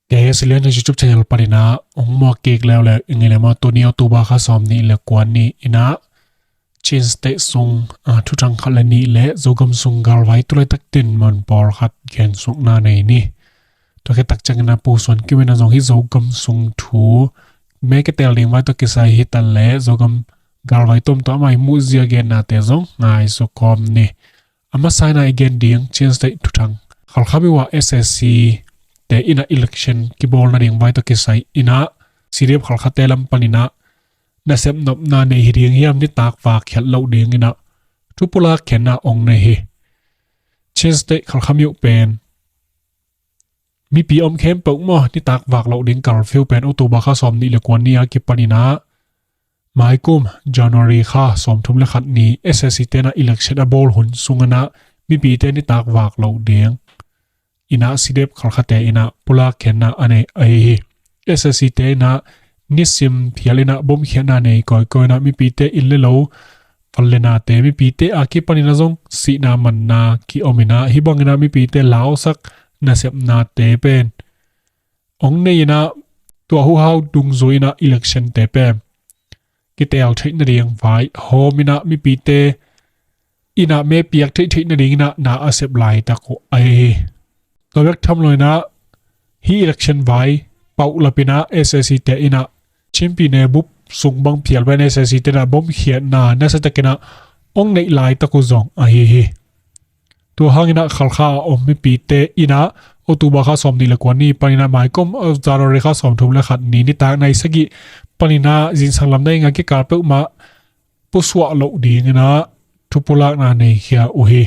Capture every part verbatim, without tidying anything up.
Kei Silian YouTube channel paninah hong muak kik leuleu ing ei le maw, tuni October kha sawm nih le kua ni inah Chin State sung ah thuthang khat le nih le Zogam sung galvai tulaitak dinmun pawlkhat gensukna nei ni. Tua khit tak ciangin a Pu Suan Kim inah zong hih Zogam sung thu me kitel ding vai tawh kisai hi ta le Zogam galvai tuamtuam a i muh zia gennate zong ngaihsut kawm ni. A masa inah i gen ding Chin State thuthang Khalkha myo ah S A C te inah election kibawl nading vai tawh kisai inah C D F Khalkhate lam paninah nasep nopna nei hi ding hiam, nitak vak khiat loh ding inah thupulak khenna ong nei hi. Chin State Khalkha myo pen mipi om khempeuh maw, nitak vak loh ding curfew pen October kha sawm nih le kua ni a kipaninah maikum January kha sawmthum le khat ni S A C tenah election a bawl hun sunginah mipite nitak vak loh ding inah C D F Khalkhate inah pulak khenna a nei ahi hi. S A C te inah nisim phial inah bomkhiatna nei kawikawi inah mipite inn le lo, van le nate, mipite a kipaninah zong sihna manna kiom inah hih banginah mipite lausak nasepnate pen ong nei inah tua huhau dungzui inah election te pen kitel theih nading vai hawm inah mipite inah me piak theih theih nading inah na a sep laitak uh ahi hi. Tua bek tham lo inah hih election vai pauhlap inah S A C te inah Chin pyine bup sung bang phial pen S A C te inah bomkhiatna nasatak inah ong neih laitak uh zong ahi hi. Tua hanginah Khalkha a om mipite inah October kha sawm nih le kua ni paninah maikum January kha sawmthum le khat ni nitak nai sagih paninah zingsang lam nai nga kikal peuhmah pusuah loh dinginah thupulakna neikhia uh hi.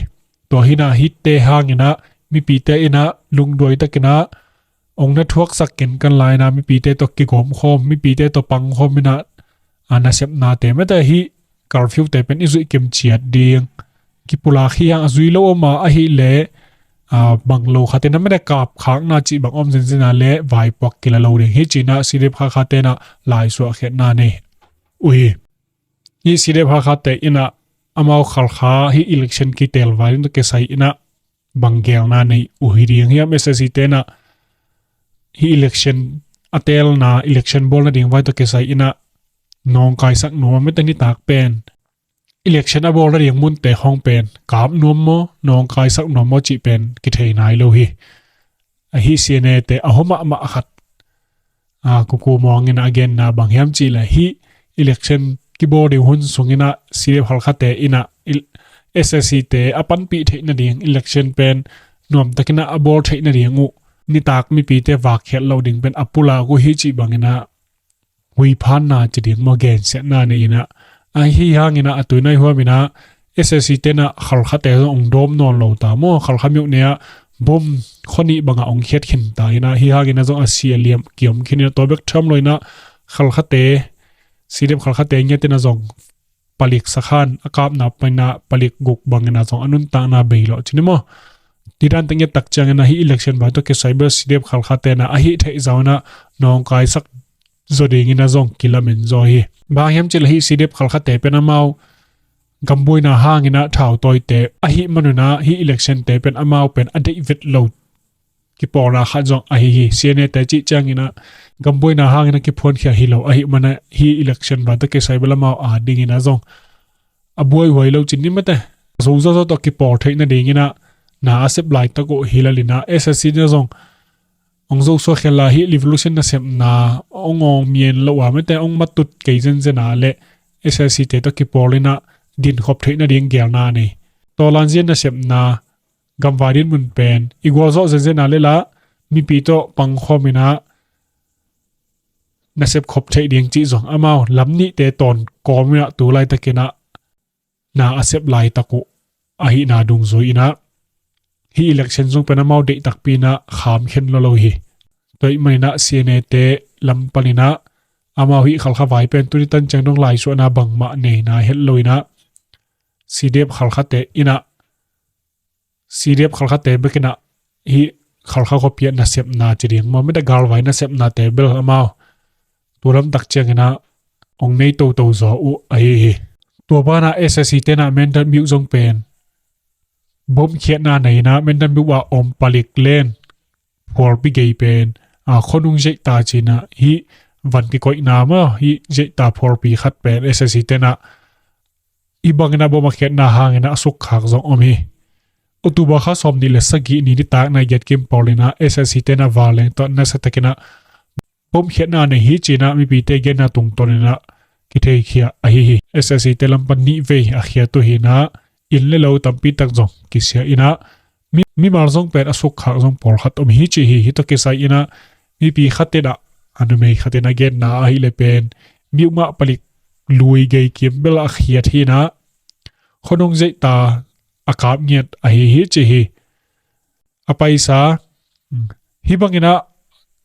Tua hinah hihte hanginah mipite inah lungduaitakinah ong na thuaksak kenkan lai inah mipite tawh kigawmkhawm, mipite tawh pangkhawm inah a nasepnate mete hih curfew te pen i zuih kimciat ding kipulak hi hang, a zui lo om a ahih leh a bang lo khat inah mete kapkhakna cih bang om zenzen a le vaipuak kila lo ding hi ci inah C D F Khalkhate inah laisuah khiatna nei uh hi. Hih C D F Khalkhate inah amau Khalkha hih election kitel vai ding tawh kisai inah bang gelna nei uh hi ding hiam, S A C te inah hih election a telna, election bawl nading vai tawh kisai inah nawngkaisak nuam a mete nitak pen election a bawl nading munte khawng pen kap nuam maw, nawngkaisak nuam maw cih pen kithei nai lo hi. Ahi C N A te a hua mahmah khat a kuku mawng inah a genna bang hiam cih leh hih election kibawl ding hun sunginah C D F Khalkhate inah S A C te a panpih theih nading election pen nuamtakinah a bawl theih nading uh nitak mipite vakkhiat loh ding pen a pulak uh hi cih banginah huiphanna ci ding maw, gensiatna nei inah ahi hanginah a tuinai huaminah S A C tenah Khalkhate zong ong dawm nawn lo ta maw, Khalkha myo ne ah bom khuanih bangah ong khiat khin ta inah hi hanginah zong a si a liam kiom khin inah tua bek tham lo inah Khalkhate, C D F Khalkhate ngiat inah zong palik sakhan a kapna paninah palik guk banginah zong a nuntakna bei lawh ci ni maw. Tidan teng ngiat tak cianginah hih election vai tawh kisai bel C D F Khalkhate inah a hih theih zau inah nawngkaisak zaw dinginah zong kilamen zaw hi. Bang hiam cih leh hih C D F Khalkhate pen amau gambuaina hanginah thautawite ahih manunah hih election te pen amau pen a deih vet lo kipawlna khat zong ahi hi. C N A te cih cianginah gambuaina hanginah kiphuankhia hi lo ahih manah hih election vai tawh kisai bel amau a dinginah zong a buaihuai lo cin ni mate. Zo zawzaw tawh kipawl theih nadinginah na a sep laitak uh hi lalinah S A C inah zong ong zosuak khia la hih revolution nasepna ong awng mian lo a mete ong matut kei zenzen a le S A C te tawh kipawl inah dinkhop theih nading gelna nei. Tawlanzia nasepna gamvai dinmun pen i gualzawh zenzen a le lah mipi tawh pangkhawm inah nasep khop theih ding cih zong amau lam nihte tawn kawm inah tu laitakinah na a sep laitak uh ahihna dungzui inah hih election zong pen amau deih takpi inah kham khen lo lo hi. Tua ahih maninah C N A te lam paninah amau hih Khalkha vai pen tuni tan ciang dong laisuahna bangmah nei nai het lo inah C D F Khalkhate inah C D F Khalkhate bekinah hih Khalkha khuapi ah nasepna ci ding maw, mete galvai nasepnate bel amau tu lamtak cianginah ong nei toto zaw uh ahi hi. Tua banah S A C tenah Mandan myo zong pen bomkhiatna nei inah Mandan myo ah om palik len phualpi gei pen a, khuanung zeihta cinah hih van kikoihna maw, hih zeihta phualpi khat pen S S C tenah hih banginah bom a khiatna hanginah a sukkhak zong om hi. October kha sawm nih le sagih ni nitakna i giat kim pawl inah S S C tenah vanleng tawh nasiatakinah bom khiatna nei hi cinah mipite genna tungtawn inah kitheikhia ahi hi. S S C te lam pan nih vei a khiat uh hinah inn le lo tampi tak zong kisia inah mi, mimal zong pen a sukkhak zong pawlkhat om hi ci hi. Hih tawh kisai inah mipi khat inah a numei khat inah genna ahih le pen miuh mah palik lui gei kim bel a khiat hinah khuanung zeihta a kap ngiat ahi hi ci hi. A paisa hih banginah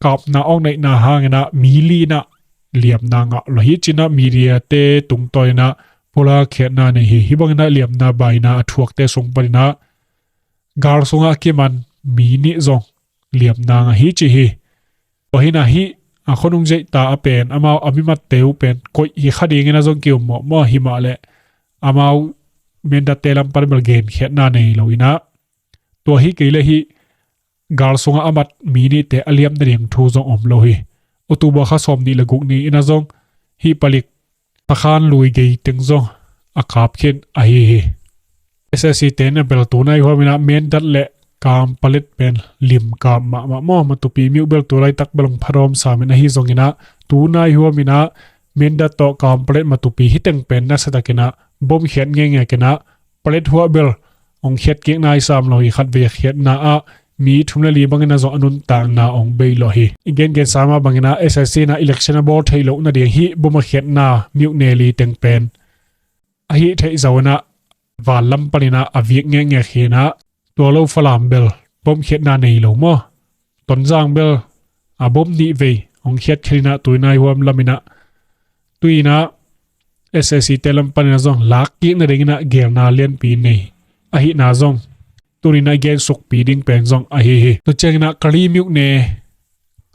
kapna awk neihna hanginah mi li inah liamna ngah lo hi cinah media te tungtawn inah pulak khiatna nei hi. Hih banginah liamna baina a thuakte sung paninah gal sungah a kiman mi nih zong liamna ngah hi ci hi. Tua hinah hih a khuanung zeihta a pen amau a mimatte uh pen koih hi kha dinginah zong kiummawh maw, himah le amau Mindat te lam pan bel genkhiatna nei lo inah tua hi kei le hih gal sungah a mat mi nihte a liam nading thu zong om lo hi. October kha sawm nih le guk ni inah zong hih palik thakhan lui gei teng zong a kap khin ahi hi. S S C te na bel tu nai huam inah Mindat le Kanpalet pen lim kap mahmah maw, Matupi miuh bel tu laitak bel hong phadawm sam in ahi zong inah tu nai huam inah Mindat tawh Kanpalet Matupi hih teng pen nasiatakinah bom khiat ngengek inah palet huah bel hong khiat kik nai sam lo hi. Khatvei a khiatna ah mi thum le li bangin a zong a nuntakna hong bei lo hi. I gengensa mah bangin ah S S C na election a bawl theih loh nading hih bom a khiatna miuh ne li teng pen ahi theih zo inah van lam panin ah a vik ngekngek hi inah tua lo Falam bel bom khiatna nei lo maw? Tonzang bel a bom nih vei hong khiat khin inah tu inah i huam lam inah tu inah S S C te lam panin ah zong lak kik nading inah geelna lianpi nei ahihna zong tuni inah gen sukpi ding pen zong ahi hi. Tua ciang inah Kali miuh ne,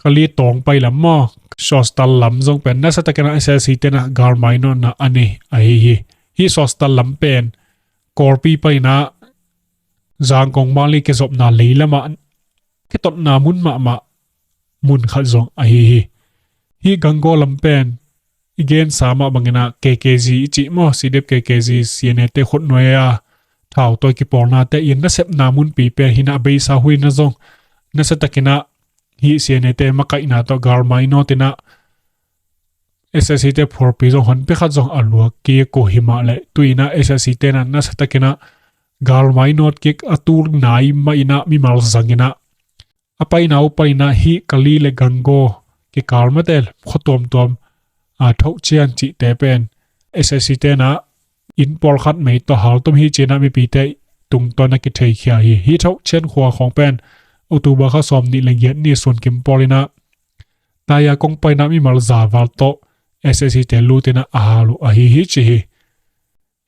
Kali tawng pai lam maw, Sostal lam zong pen nasa takin ah S S C te na galmai nawtna a nei ahi hi. Hih Sostal lam pen Kawlpi panin ah Zangkong Mali kizopna lei lamah kitotna mun mahmah mun khat zong ahi hi. Hih Gangaw lam pen i gensa mah bangin ah K K Z i cih maw, C D F K K Z, C N A te khutnuai a thautawi kipawlnate in nasepna munpi pen hi inah a beisa hun inah zong nasa takin ah hih C N A te makaihna tawh galmai nawt inah S S C te phualpi zong honpi khat zong a luak kik uh himah le tu inah S S C te na nasa takin ah galmai nawt kik a tul nai mah inah mimal zang inah a paina uh panin ah hih Kali le Gangaw kikal mate khua tuamtuam a Thohcian cihte pen S S C te na inn pawlkhat mei tawh haltum hi ci inah mipite tungtawn a kitheikhia hi. Hih Thohcian khua khawng pen October kha sawm nih le giat ni sun kim pawl inah Taya kong panin ah mimal za val tawh S S C te lut inah a hal uh ahi hi ci hi.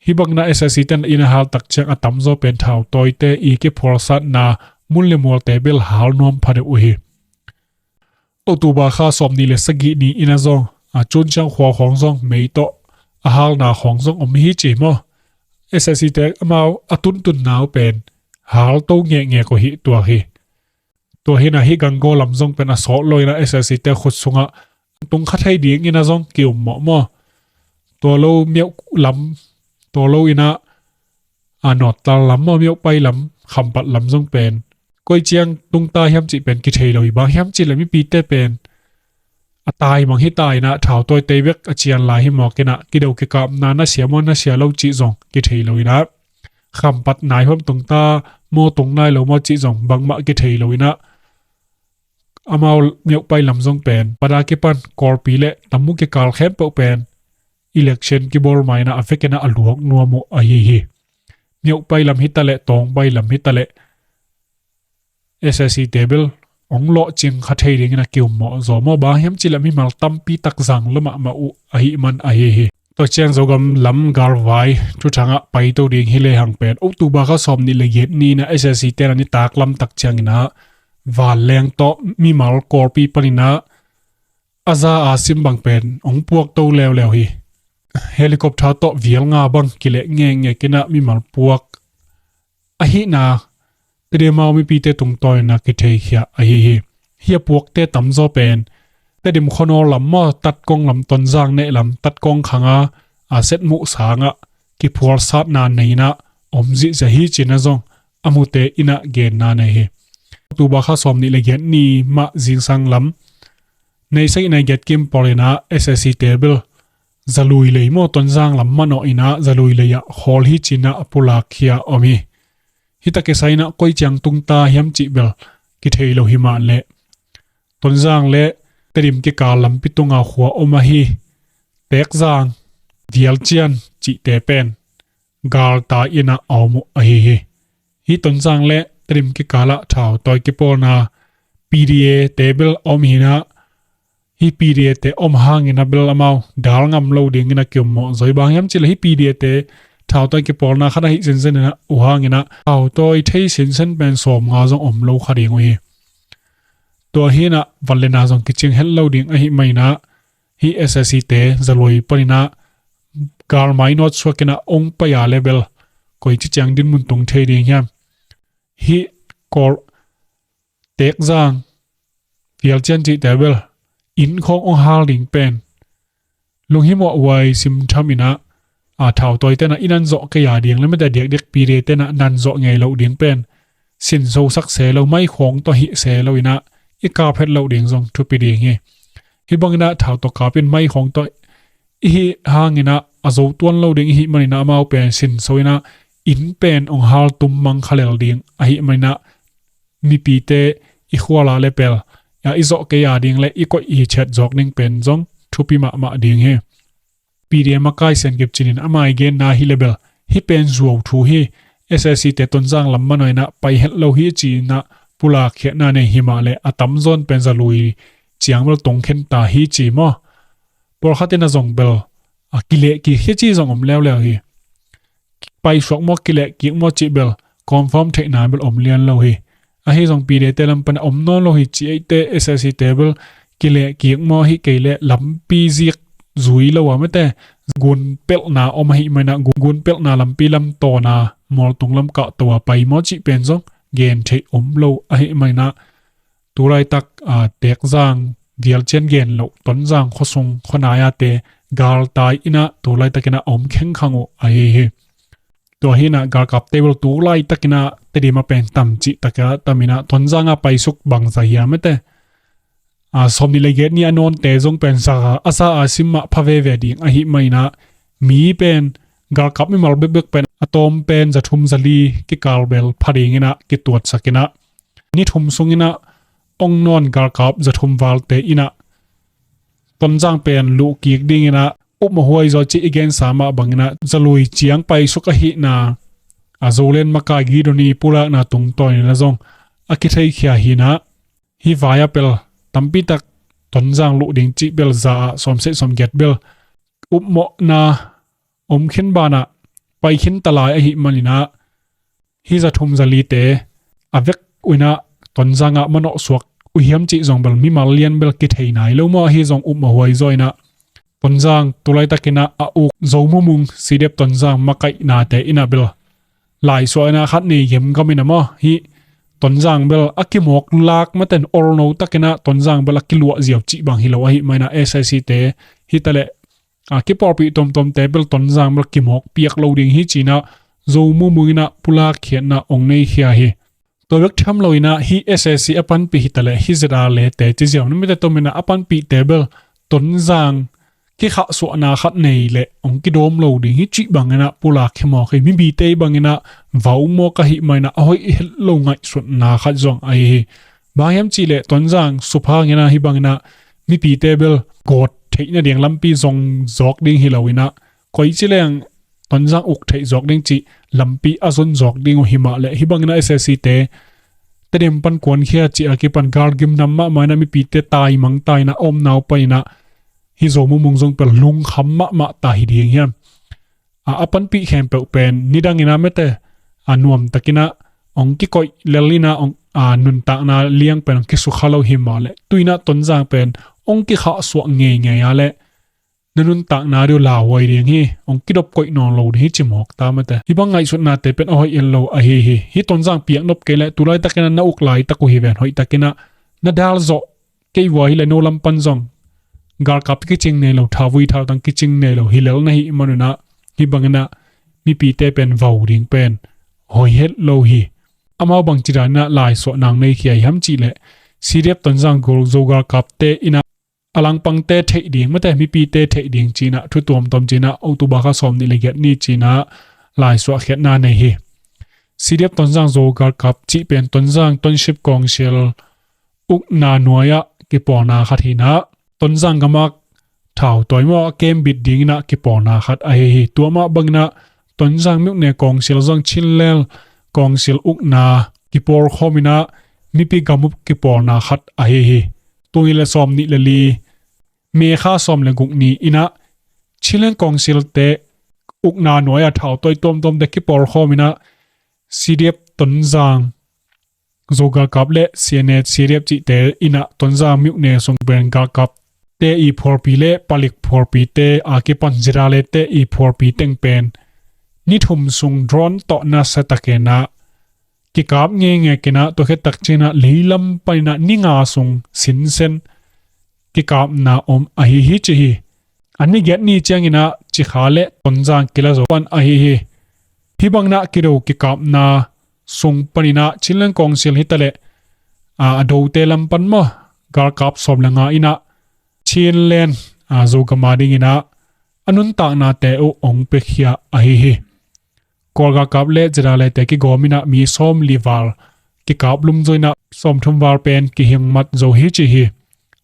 Hih bangin ah S S C te na inn a hal tak ciang a tamzaw pen thautawite i kiphualsatna mun le mualte bel hal nuam phadeuh uh hi. October kha sawm nih le sagih ni inah zong a Cunciang khua khawng zong mei tawh a halna khawng zong om hi ci maw? S S C te amau a tuntunna uh pen hal to ngekngek uh hi tuak hi. Tua hi inah hih Gangaw lam zong pen a sawt lo inah S S C te khut sungah tung kha thei ding inah zong ki-um mawh maw? Tua lo Myoh lam, tua lo inah a Nawttal lam maw, Myoh Pai lam, Khampat lam zong pen koi ciang tungta hiam cih pen kithei lo hi. Bang hiam cih le mipite pen a tai mang hi ta inah thautawite bek a cian lai hi mawk inah kido kikapna nasia maw nasia lo cih zong kithei lo inah Khampat nai huam tungta maw tung nai lo maw cih zong bangmah kithei lo inah amau Myoh Pai lam zong pen pada kipan Kawlpi le Tamu kikal khempeuh pen election kibawl ma inah a vek inah a luak nuam uh ahi hi. Myoh Pai lam hi ta le Tawng Pai lam hi ta le S S C te bel hong lawhcing kha thei ding inah ki-um mawh zaw maw? Bang hiam cih le mimal tampi tak zang lo mahmah uh ahih man ahi hi. Tua ciang Zogam lam galvai thuthang ah paito ding hi lehang pen October kha sawm nih le giat ni inah S S C te na nitak lam tak ciang inah vanleng tawh mimal Kawlpi panin ah a za a sim bang pen hong puak to leuleu hi. Helicopter tawh vial nga bang kileh ngekngek inah mimal puak ahihna Tedim amau mipite tungtawn inah kitheikhia ahi hi. Hih a puakte tamzaw pen Tedim khuanawl lam maw, Tatkong lam, Tonzang neh lam, Tatkong khanga a setmuh sangah kiphualsatna nei inah om zihziah hi cinah zong a mute inah genna nei hi. October kha sawm nih le giat ni mah zingsang lam nai sagih nai giat kim pawl inah S A C te bel Zalui lei maw, Tonzang lam manawh inah Zalui lei ah khawl hi cinah a pulakkhia om hi. Hih tak kisai inah koi ciang tungta hiam cih bel kithei lo hi mah leh Tonzang le Tedim kikal lampi tunga khua om ahi Tekzang, Vialcian cihte pen galtai inah a om uh ahi hi. Hih Tonzang le Tedim kikalah thautawi kipawlna P D A te bel a om hinah, hih P D A te om hangin a bel amau dal ngam lo dingin a kiummawh zaw hi. Bang hiam cih leh hih P D A te thautawi kipawlna khat ahi sinsen inah uh hangin ah thautawi thei sinsen pen sawmnga zong om lo kha ding uh hi. Tua hinah van le na zong kicing het lo ding ahi mah inah hih S A C te Zalui panin ah galmai nawt suak inah ong pai a le bel koici ciang dinmun tung thei ding hiam? Hih Kawl, Tekzang, Vialcian cihte bel inn khawng ong hal ding pen lunghimawh huai simtham inah a thautawi tenah i nan zawh kei a ding le mete diakdiak P D A tenah nan zawh ngei loh ding pen sinsosak se lo, mai khawng tawh hih se lo inah i kap het loh ding zong thupi ding hi. Hih bang inah thau tawh kap in mai khawng tawh i hih hang inah a zo tuan lo ding i hih man inah amau pen sinso inah inn pen ong hal tum mang kha lel ding ahi man inah mipite i khuala le pel a i zawh kei a ding le i koih i chet zawk ding pen zong thupi mahmah ding hi. P D A makai Sian Kip Cin in ama i genna hi le bel hih pen zuau thu hi. S A C te Tonzang lam manawh inah pai het lo hi ci inah pulakkhiatna nei hi mah leh a tamzaw in pen Zalui ciang bel tongkhen ta hi ci maw? Pawlkhat inah zong bel a kilehkik hi ci zong om leuleu hi. Paisuak maw, kilehkik maw cih bel confirm theihna bel om lian lo hi. Ahi zong P D A te lam pan a om nawn lo hi ci eite S A C te bel kilehkik maw, hi kei leh lampi zik zui lo a mete gunpelhna om ahi mah inah gun, gunpelhna lampi lam tawna mualtung lam kah to a pai maw cih pen zong gen theih om lo ahi mah inah tulaitak a Tekzang, Vialcian gen loh Tonzang khuasung khuanai a te galtai inah tulaitak inah a om khengkhang uh ahi hi. Tua hi inah galkapte bel tulaitak inah Tedim a pen tam cihtak a tam inah Tonzang a paisuk bangza hiam mete a sawm nih le giat ni a nawnte zong pen za a za a sim mah pha veve ding ahi mah inah mi pen galkap mimal bekbek pen a tawm pen za thum za li kikal bel pha ding inah kituatsak inah ni thum sung inah ong nawn galkap za thum valte inah Tonzang pen luhkik ding inah upmawh huai zaw cih i gensa mah bang inah Zalui ciang paisuk ahihna a Zolen makai Gidoni pulakna tungtawn inah zong a kitheikhia hi inah hih vai a pel tampitak Tonzang luh ding cih bel za ah sawmseh sawmgiat bel upmawhna om khin banah pai khin ta lai ahi man inah hih za thum za lite a vek uh inah Tonzang ah manawh suak uh hiam cih zong bel mimal lian bel kithei nai lo maw? Ahi zong upmawh huai zaw inah Tonzang tulaitak inah a uk Zo Mumung C D F Tonzang makaihnate inah bel laisuah inah khat nei gemgam inah maw, hih Tonzang bel a kimawk lak mete in olno tak inah Tonzang bel a kiluah ziau cih bang hi lo ahi mah inah S A C te hi ta leh a kipawlpih tuamtuamte bel Tonzang bel kimawk piak lo ding hi ci inah Zo Mumung inah pulakkhiatna ong neikhia hi. Tua bek tham lo inah hih S A C a panpih hi ta leh hih Z R A te ci ziau na mite tom inah a panpihte bel Tonzang kikhahsuahna khat nei leh ong kidawm lo ding hi cih bang inah pulakkhia mawk hi. Mipite bang inah vau mawk ahi mah inah a hoih het lo ngaihsutna khat zong ahi hi. Bang hiam cih leh Tonzang suphang inah hih bang inah mipite bel gawt theih nading lampi zong zawk ding hi lo inah koici leng Tonzang uk theih zawk ding cih lampi a zon zawk ding uh hi mah leh hih bang inah S A C te Tedim pan kuankhia cih a kipan gal gimnam mahmah inah mipite taimang ta inah a omna uh pan inah hih Zo Mumung zong pen lungkham mahmah ta hi ding hiam? A, a panpih khempeuh pen nidang inah mete a nuamtak inah ong kikoih lel inah ong, a, nuntakna liang pen ong kisukha lo hi mah leh tu inah Tonzang pen ong kikhahsuah ngeingei a leh na nuntakna dih uh lauhuai ding hi, ong kidop koih nawn lo ding hi ci mawk ta mete. Hih bang ngaihsutnate pen a hoih en lo ahi hi. Hih Tonzang piak nop kei leh tulaitak inah na uk laitak uh hi ven hoihtak inah na dal zawh kei vua hi le no lam pan zong galkap kicing nei lo, thavui thautang kicing nei lo hi lel na hi manun ah, hi bangin ah mipite pen vau ding pen hoi het lo hi. Amau bangci dan in ah laisuah nang nei khia hi ham cih leh, C D F Tonzang gol Zo galkapte in ah a langpangte theih ding, mate mipite theih ding ci-in ah thu tuamtuam ci-in ah October kha sawm nih le giat ni ci-in ah laisuah khiatna nei hi. C D F Tonzang Zo galkap cih pen Tonzang Township Council ukna nuai-ah kipawlna khat hi-in ah, Tonzang gam ah thautawi maw a kembit dingin ah kipawlna khat ahi hi. Tua mah bangin ah Tonzang myone kawngsil zong Chinland kawngsil ukna kipawlkhawm in ah mipi gam up kipawlna khat ahi hi. Tul nih le sawm nih le li, May kha sawm le guk ni in ah Chinland kawngsilte ukna nuai-ah thautawi tuamtuamte kipawlkhawm in ah C D F Tonzang Zo galkap le C N A C D F cihte in ah Tonzang myone sung pen galkapte i phualpi le palik phualpite a kipan Ziralete i phualpi teng pen ni thum sung drone tawh nasia takin ah kikap ngeingei in ah, tua khit tak ciangin ah leilam panin ah ni nga sung sinsen kikapna om ahi hi ci hi. A ni giat ni ciangin ah Cikha le Tonzang kila zo pan ahi hi. Hi bangin ah kido kikapna sung panin ah Chinland kawngsil hi ta leh, a, a dote lam pan maw, galkap sawm le nga in ah Chinland, a, Zogam a dingin ah a nuntaknate uh ong piakhia ahi hi. Kawl galkap le Ziralete kigawm in ah mi sawm li val kikap lum zo in ah sawm thum val pen kihing mat zo hi ci hi.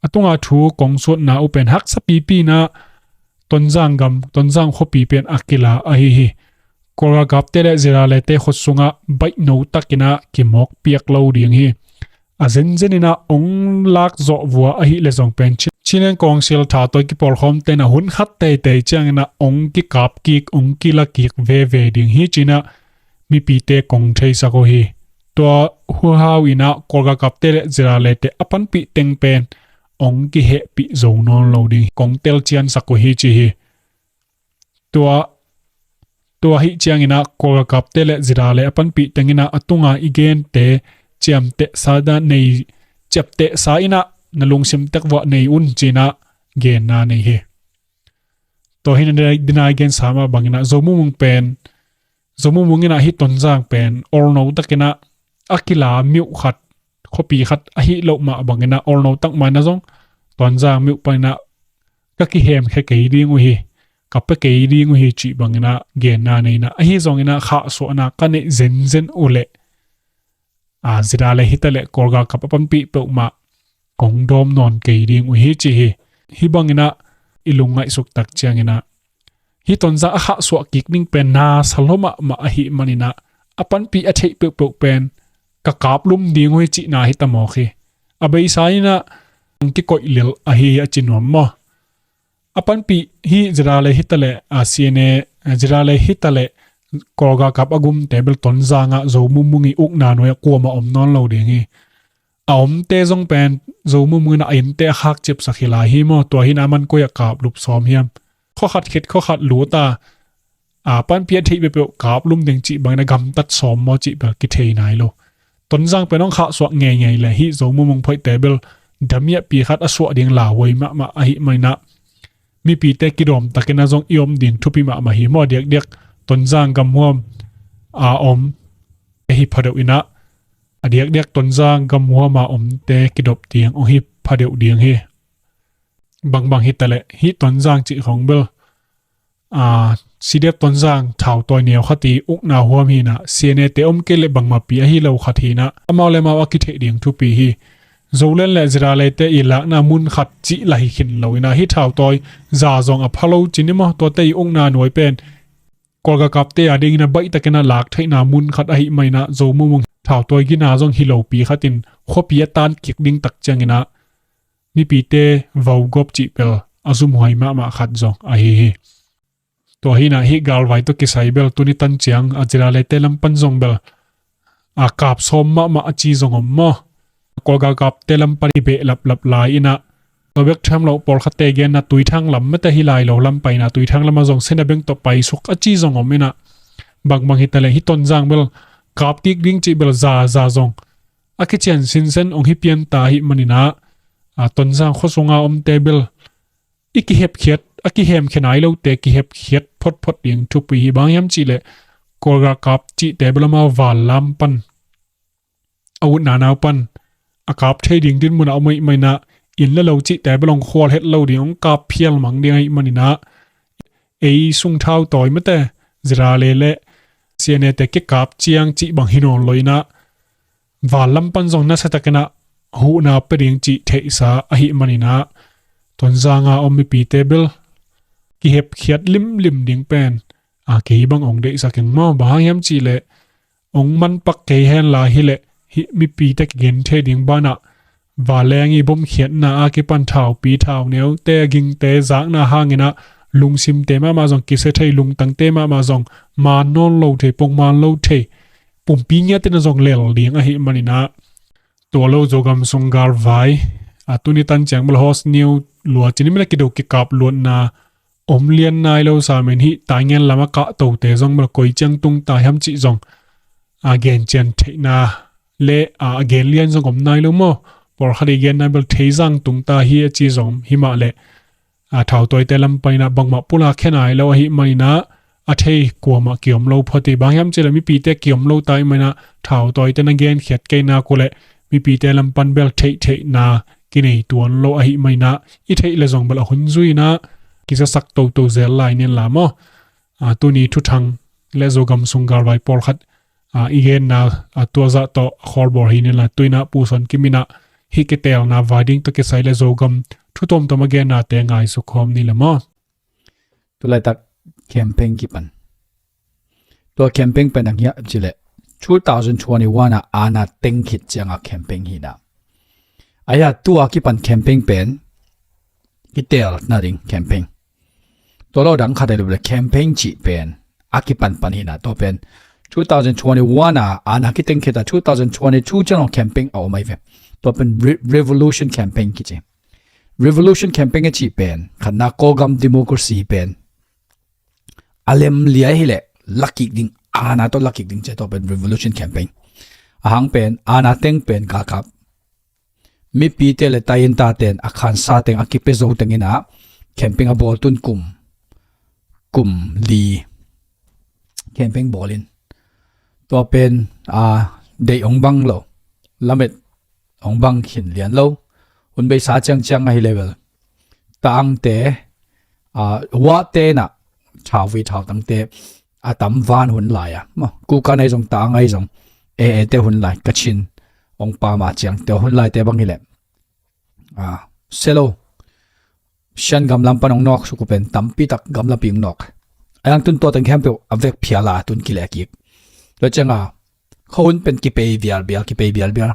A tunga thu kong suatna uh pen haksa pipi in ah Tonzang gam, Tonzang khuapi pen a kila ahi hi. Kawl galkapte le Ziralete khut sungah baihno takin ah kimawk piak lo ding hi. A zenzen in ah ong lak zawh vua ahi le zong pen Chin-, Chinland kawngsil thautawi kipawlkhawmte in ah hun khat teitei ciangin ah ong kikap kik, ong kila kik veve ding hi ci-in ah mipite kong theisak uh hi. Tua huhau in ah Kawl galkapte le Ziralete a panpih teng pen ong kihehpih zo nawn lo ding kong telciansak uh hi ci hi. Tua, tua ahih ciangin ah Kawl galkapte le Zirale a panpih teng in ah a tunga i gente ciaptehsa nei, ciaptehsa in ah na lungsim tek vuah nei un ci-in ah genna nei hi. Tua hi-in ah dina i gensa mah bangin ah Zo Mungmung pen, Zo Mungmung in ah hih Tonzang pen olno takin ah a kila mi uh khat, khuapi khat ahih loh mah bangin ah olno tak mah in ah zong Tonzang mi uh panin ah ka kihemkhia kei ding uh hi, ka pia kei ding uh hi cih bangin ah genna nei in ah, ahi zongin ah khahsuahna ka neih zenzen uh leh, a, Zirale hi ta leh Kawl galkap a panpih peuhmah kong dawm nawn kei ding uh hi ci hi. Hi bangin ah i lungngaihsuk tak ciangin ah hih Tonzang a khahsuah kik ding pen na sa lua mahmah ahih manin ah a panpih a theih peuhpeuh pen ka kap lum ding uh hi cihna hi ta mawk hi. A beisa in ah kikoih lel ahi hi a ci nuam maw. A panpih hih Zirale hi ta leh, a, C N A, a, Zirale hi ta leh Kawl galkap a gumte bel Tonzang ah Zo Mungmung i ukna nuai ah kuamah om nawn lo ding hi. A omte zong pen Zo Mungmung in ah a innte a khak ciapsak hi lai hi maw. Tua hi-in ah a man koi ah kap lup sawm hiam. Khua khat khit khua khat lut a, a, panpih a theih peuhpeuh kap lum ding cih bangin ah gamtat sawm maw cih bel kithei nai lo. Tonzang pen hong khahsuah ngeingei leh hih Zo Mungmung phoihte bel damiahpi khat a suah ding lauhuai mahmah ahih manin ah mipite kidawm takin ah zong i om ding thupi mahmah hi maw. A diakdiak Tonzang gamhuam a om te hi phadeuh in ah, a diakdiak Tonzang gamhuam a omte kidop ding hong hi phadeuh ding hi. Bangbang hi ta leh hih Tonzang cih khawng bel, a, C D F Tonzang thautawi neu khat i ukna huam hi-in ah, C N A te om kei leh bangmahpi ahi lo khat hi-in ah, amau le amau a kitheih ding thupi hi. Zoland le Ziralete i lakna mun khat cih lah hi khin lo in ah, hih thautawi za zong a pha lo ci ni maw, tuate i ukna nuai pen Kawl galkapte a dingin ah baih takin ah lak theihna mun khat ahih manin ah Zo Mungmung thautawi gina zong hi lopi khat in khuapi a tan kik ding tak ciangin ah mipite vau gawp cih bel a zumhuai mahmah khat zong ahi hi. Tua hi-in ah hih galvai tawh kisai bel tuni tan ciang a Ziralete lam pan zong bel a kap sawm mahmah a ci zong om maw. Kawl galkapte lam pan i behlaplap lai in ah, tua bek tham loh pawlkhatte genna Tuithang lam mate hi lai lo lam pai in ah Tuithang lam ah zong Sena beng tawh paisuk a ci zong om in ah, bangbang hi ta leh hih Tonzang bel kap kik ding cih bel za za zong a kician sinsen hong hi pian ta ahih manin ah, a, Tonzang khuasunga omte bel i kihepkhiat, a kihemkhia nai lote kihepkhiat photphot ding thupui hi. Bang hiam cih leh Kawl galkap cihte bel amau vanlam pan, a utna nau pan a kap thei ding dinmun ah om ahih manin ah, inn le lo cihte bel hong khual het lo ding, hong kap phial mang ding ahih manin ah, ei sung thautawi mate, ZRA le C N A te kikap ciang cih bang hi nawn lo in ah, vanlam pan zong nasa takin ah huhna pia ding cih theihsa ahih manin ah, Tonzang a om mipite bel kihepkhiat limlim ding pen, a, kei bang hong deihsak ing maw. Bang hang hiam cih leh, hong manpak kei hen la hi leh, hih mipite kigen thei ding banah, vanleng i bomkhiatna a kipan thaupi thauneute, gingte zakna hangin ah, lungsimte mahmah zong kisia thei, lungtangte mahmah zong maan nawn lo thei, pongman lo thei, pumpi ngiat in ah zong lel ding ahih manin ah, tua lo Zogam sung galvai, a, tuni tan ciang bel host niu lua cin i mila kido kikap luatna om lian nai lo sa men, hih Taingen lam a kahtote zong bel koi ciang tung ta hiam cih zong, a, gen cian theihna le, a, a gen lian zong om nai lo maw. Pawlkhat i genna bel theizang tung ta hi a ci zong hi mah leh, a, thautawite lam panin ah bangmah pulak khia nai lo ahih manin ah, a thei kuamah kiom lo phot hi. Bang hiam cih leh mipite kiom lo ta ahih manin ah, thautawite na genkhiat kei nak uh leh mipite lam pan bel theihtheihna kinei tuan lo ahih manin ah, i theih leh zong bel a hun zui in ah kizasak toto zel lai ning la maw. A, tuni thuthang le Zogam sung galvai pawlkhat, a, i genna, a, tua zah tawh a khawlbawl hi ning la, tu in ah Pu Suan Kim in ah hih kiteelna vai ding tawh kisai le Zogam thu tuamtuam a gennate ngaihsut khawm ni le maw. Tu laitak campaign kipan. Tua campaign pen bang hiam cih leh two thousand twenty-one ah aana teng khit ciang a campaign hi in ah. Ahi a, tua kipan campaign pen kiteelna ding campaign. Tua lo dang khat a lo le campaign cih pen a kipan pan hi in ah, tua pen two thousand twenty-one ah aana kiteng khit a two thousand twenty-two ciang a campaign a om ahi ve. Tua pen re-, revolution campaign kici. Revolution campaign a cih pen, khatna Kawlgam democracy pen a lemliai hi leh lakik ding, aana tawh lakik ding ci a, tua pen revolution campaign. A hang pen, aana teng pen galkap, mipite le taintaten a khansa teng a kipia zo teng in ah campaign a bawl tun kum, kum li campaign bawl in. Tua pen, a, deih hong bang lo, lamet hong bang khin lian lo. Hun beisa ciangciang ahi leh bel taangte, a, huahte in ah thauvui thautangte a tam van hun lai a. Maw, Kuki ahi zong, taang ahi zong, A A te hun lai, Kachin hong pam a ciangte hun laite bang hi leh, a, sia lo, Shan gamlam pan hong nawk suk uh pen tampi tak gamlapi hong nawk. A hang tun tua teng khempeuh a vek phial a tun kileh kik. Tua ciang a, khuahun pen kipei bialbial, kipei bialbial.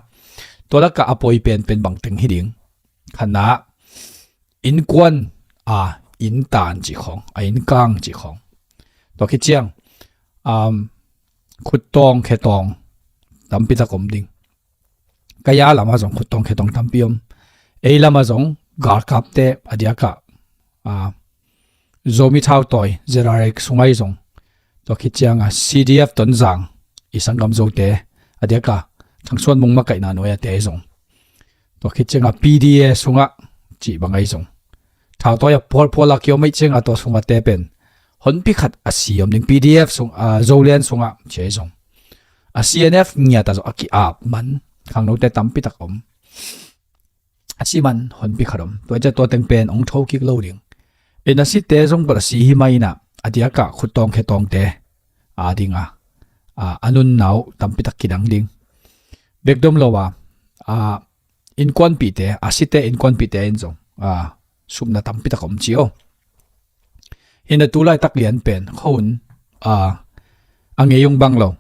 Tua lak ah a poi penpen bang teng hi ding. Khatna, innkuan, a, inntan cih khawng, a, innkang cih khawng. Tua khit ciang, um, khuttawng khetawng tampi tak om ding. Kaya lam ah zong khuttawng khetawng tampi om. Ei lam ah zong galkapte a diak ah, a, Zomi thautawi, ZRA sung ahi zong, tua khit ciang a C D F Tonzang, i sanggam Zote a diak ah Thangsuan Mung makaihna nuai a te ahi zong, tua khit ciang a P D A sung ah cih bang ahi zong, thautawi a phualphual a kiom ahih ciang a tua sung a te pen honpi khat a si om ding. P D F sung, a, Zolian sung ah cih ahi zong, a C N F ngiat a zong a ki-ap man, khangnote tampi tak om. A si man honpi khat om. Tua ciang tua teng pen hong tho kik lo ding. In a site zong bel a si hi mah in ah, a diak ah khuttawng khetawngte a ding a, a, a nunna uh tampi tak kidang ding. Bek dom lo a, a, innkuanpihte, a site innkuanpihte in zong, a, supna tampi tak om ci o. Hi in a, tu laitak lian pen khuahun, a, a ngei ung bang lo.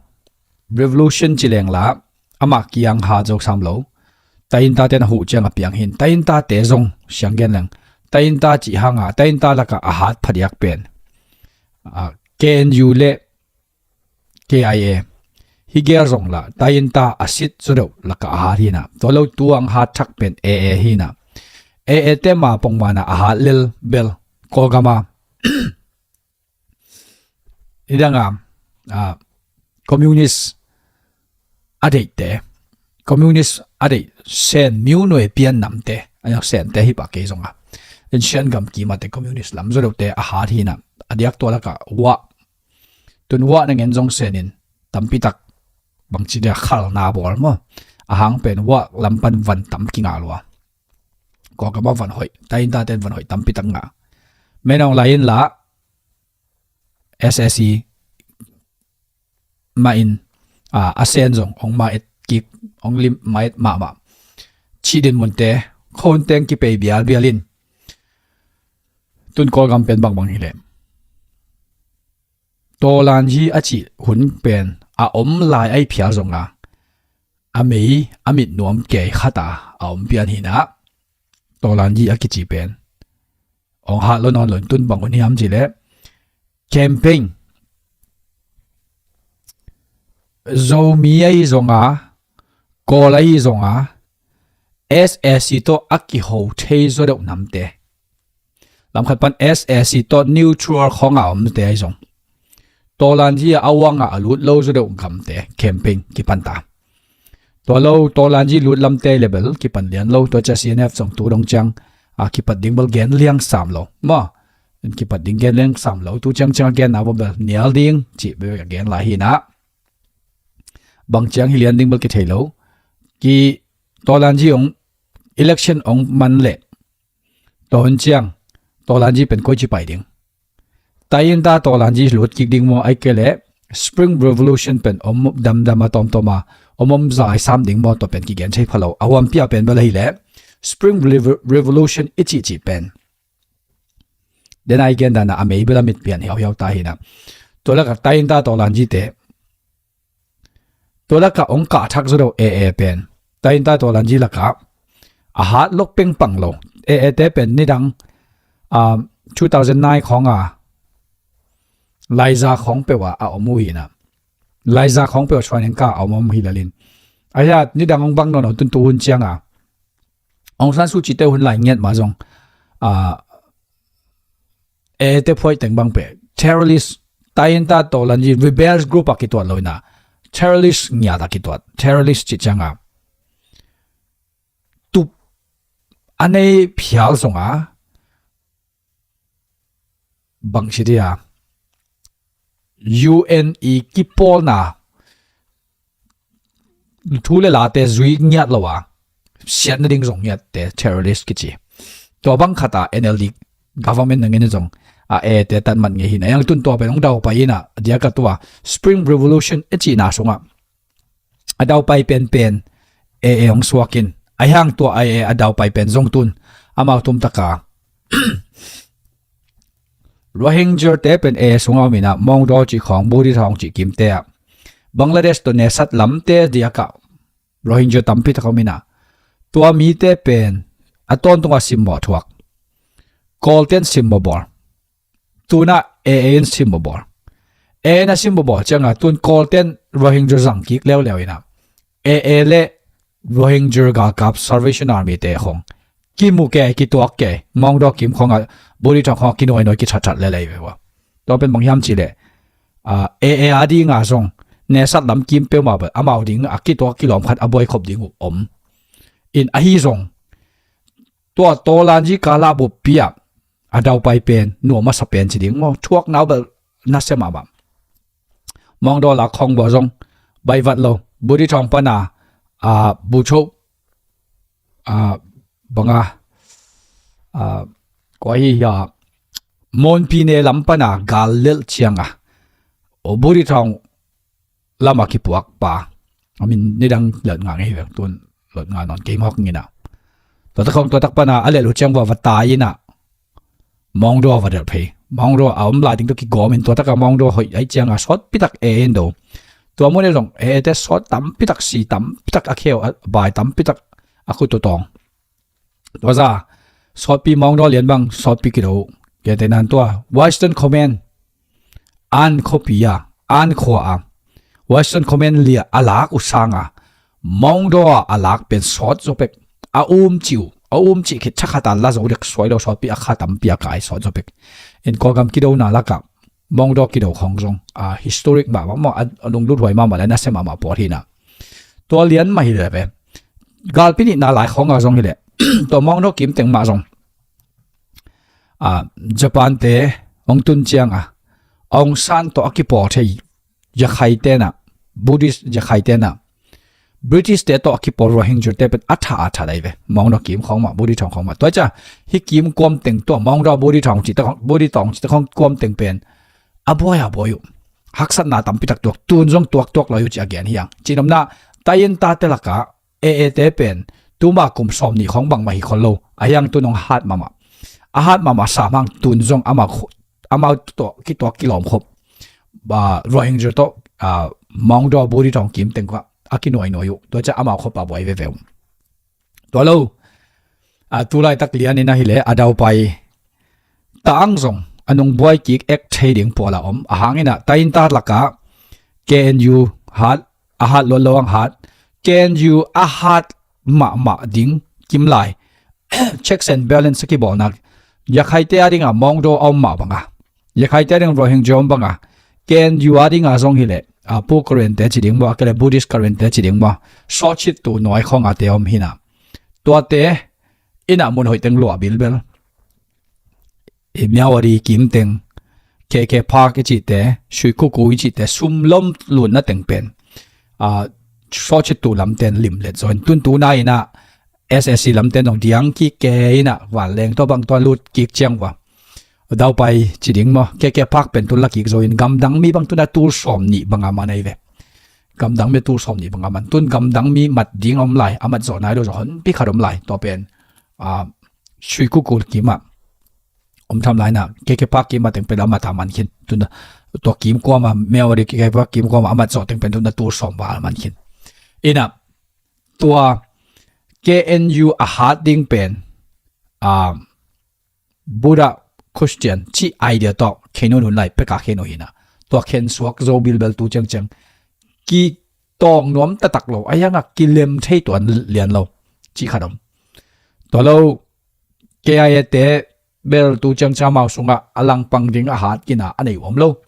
Revolution ci leng la, amah kiang hat zo sam lo. Taintaten a huh ciang a piang hi in, taintate zong siang gen leng, tainta cih hang a, tainta lak ah a hat phadiak pen, a, K N U le K I A. Hi gel zong la, tainta a sit zaw deuh lak ah a hat hi in a. Tua lo tu a hong hat thak pen A A hi in a. A A te ma pongman a a hat lel bel Kawlgam a, nidang a, a, communist a deihte, communist a deih Sen miunuai pian namte, a yak Sente hi pah kei zong a, Asian gam kimate communist lam zaw deuhte a hat hi na, a diak tua lakah Wah. Tun Wah na ngen zong Sen in tampi tak bangci dia khalna bawl maw. A hang pen Wah lam pan van tam kinga lua. Kawlgam ah van hoih, Thai-in taten van hoih tampi tak ngah. Min hong la in la, S A C mah in, a, a Sen zong hong ma et kik, hong lim ma et mahmah. Cih dinmunte khon teng kipei bialbial in, tun Kawlgam pen bangbang hi leh, Tawlanji a cih hun pen a om lai ahi phial zong a, a mei a mit nuam kei khat a a om pian hi na, Tawlanji a kici pen hong hat lo nawn lo in, tun bang hun hiam cih leh, campaign, Zomi ahi zong a, Kawl ahi zong a, S A C tawh a kiho thei zaw deuh namte, lam khat pan S A C tawh neutral khawng a omte ahi zong, Tawlanji a a uang a a lut lo zaw deuh gamte campaign kipan ta. Tua lo, Tawlanji lut lamte le bel kipan lian lo, tua ciang C N F zong tu dong ciang a kipat ding bel gen liang sam lo maw. Kipat ding gen liang sam lo, tu ciang ciang a genna bel nial ding cih bel a gen lai hi na. Bang ciang hi lian ding bel kithei lo. Ki Tawlanji hong election hong man leh, tua hun ciang Tawlanji pen koici pai ding? Thai-in ta Tawlanji lut kik ding maw, ahih kei leh Spring Revolution pen om damdam a tawmtawm a om om zai sam ding maw, tua pen kigen thei pha lo. A huampi a pen bel ahih leh Spring Revo-, Revolution i cihcih pen, den a i gen dan a a mei bel a mit pian hiauhiau ta hi na. Tua lakah Thai-in ta Tawlanjite, tua lakah hong kah thak zaw deuh A A pen, Thai-in ta Tawlanji lakah a hat lok pengpang lo. A A te pen nidang, um, two thousand nine khawng a laiza khawng peuh a a om uh hi na. Laiza khawng peuh a training kah a om om hi lel in, a hiat nidang hong bang nawn lo, tun tu hun ciang a Aung San Suu Kyi te hun lai ngiat mah zong, a, A A te phuai teng bang pen terrorist, Thai-in ta Tawlanji rebels group a kituat lo hi na, terrorist ngiat a kituat, terrorist cih ciang a tup a nei phial zong a, bangci dia U N i kipawlna thu le late zui ngiat lo a, siatna ding zong ngiatte terrorist kici. Tua bang khat a N L D government na ngen zong a A A te tatmat ngei hi na. Ahi hang tun tua pen hong daupai in a, a diak a tua Spring Revolution i cihna sungah a daupai penpen A A hong suak in, ahi hang tua A A a daupai pen zong tun amau tum tak a Rohingya te pen A A sungah om in a, Maung Daw cih khawng, Buri Thawng cih kimte ah, Bangladesh tawh Nesat lamte diak ah Rohingya tampi tak om in a, tua mite pen a tawntung a simmawh thuak, Kawlten simmawh bawl. Tun a A A in simmawh bawl. A A in a simmawh bawl ciang a, tun Kawlten Rohingya zang kik leuleu in a, A A le Rohingya galkap Salvation Army te khawng kimu kei, kituak kei, Maung Daw kim khawng a, Buri Thawng khawng a kinuainuai kithatthat lel hi ve ua. Tua pen bang hiam cih leh, a, A A a ding a zong Nesat lam kim peuhmah bel amau ding a kituak kilawm khat a buai khop ding uh om in, ahi zong tua Tawlanji kal a buppi ah a daupai pen nuam masa pen ci ding maw, thuakna uh bel nasia mahmah. Maung Daw lak khawng bua zong baih vat lo. Buri Thawng pan a, a, Bogyoke, a, bang a, a, kua hi hia, Mon Pyine lam pan a gal lelh ciang a, o, Buri Thawng lam a kipuak pa, a min nidang lelh ngah ngei hi veng, tun lelh ngah nawn kei mawk ing in a. Tua tak khawng, tua tak pan a a lelh uh ciang vua va tai in a, Maung Daw va delh phei. Maung Daw a om lai ding tawh kigawm in, tua tak a Maung Daw hoih ahih ciang a sawtpi tak A A in do. Tua mun ah zong A A te sawt tampi tak, si tampi tak, a kheu a bai tampi tak a khut tawh tawng. Tua zah sawtpi Maung Daw lian bang sawtpi kido. Kei te nan tua Western Command, An khuapi a, An khua a Western Command liah a lak uh sang a, Maung Daw a lak pen sawt zaw pek. A um cih uh, a um cih khit thakhat a la zo dek suai lo, sawtpi a kha tampi a kai sawt zaw pek. In Kawlgam kidona lakah Maung Daw kido khawng zong a historic mahmah maw, a, a lunglut huai mahmah le nasia mahmah pawl hi na. Tua lian mah hi le ve. Galpi nihna lai khawngah zong hi leh tua Maung Daw kim teng mah zong, a, Japan te hong tun ciangah Aung San tawh a kipawl thei Yakhai tenah, Buddhist Yakhai tenah British te tawh a kipawl Rohingya te pen a tha a tha lai ve. Maung Daw kim khawng mah, Buddhist thawng khawng mah. Tua cia hi kim kuam teng tua Maung Daw Buddhist thawng cih te khawng, Buddhist thawng cih te khawng kuam teng pen a buai a buai uh. Haksatna tampi tak tuak, tun zong tuak tuak lai uh ci a gen hi ang. Cinopna, tainta te lakah A A te pen tuma kum sawm nih khawng bangmah hi khol lo. A hiang tun hong hat mahmah. A hat mahmah sam hang tun zong amau, amau tawh kituak kilawm khop. Ba, Rohingya tawh, a, Maung Daw Buddhist thawng kim teng kua a kinuainuai uh. Tua cia amau khop a buai veve uh. Tua lo, a, tulaitak lianin ahi le a daupai ta ang zong a nungbuai kik ek thei ding pawl a om. A hangin ah tainta lakah K N U hat, a hat luat lo ang hat, K N U a hat mahmah ding kimlai checks and balance a kibawlnak Yakhaite a dingah Maung Daw a om mah banga, Yakhaite a ding Rohingya om banga, K N U a dinga zong hi leh, a, Pu Karen te ci ding maw, a kei le Buddhist Karen te ci ding maw, sawchit tu nuai khawngah te om hinah. Tuate inah mun hoih teng luah bilbel. I Myawaddy kim teng, K K Park i cihte, Sui Kuku i cihte, sum lom lutna teng pen, a, sawchit tu lamten lim let zaw in tun tuna inah S S C lamten dong diang kik ke inah vanleng tua bang tua lut kik ciang va. Daupai ci ding maw, K K Park pen tun la kik zaw in gamdang mi bang tuna tul sawm nih banga man ahi ve. Gamdang mi tul sawm nih banga man. Tun gamdang mi mat ding om lai, a mat zawh nai lo zaw honpi khat om lai. Tua pen, a, Sui Kuku kimah om tham lai na, K K Park kimah teng pen a mat a man khin. Tun tua kim kuama, Myawaddy K K Park kim kuama a mat zawh teng pen tun a tul sawm val a man khin. Inah, tua K N U a hat ding pen, a, Buddha Christian cih idea tawh khen uh hun lai peka khen uh hinah. Tua khen suak zo bilbel tu ciangciang kitawng nuam taktak lo, a hiangah kilem thei tuan lian lo cih khat om. Tua lo, K I A te bel tu ciangciang amau sungah a langpang ding a hat kina a nei uh om lo.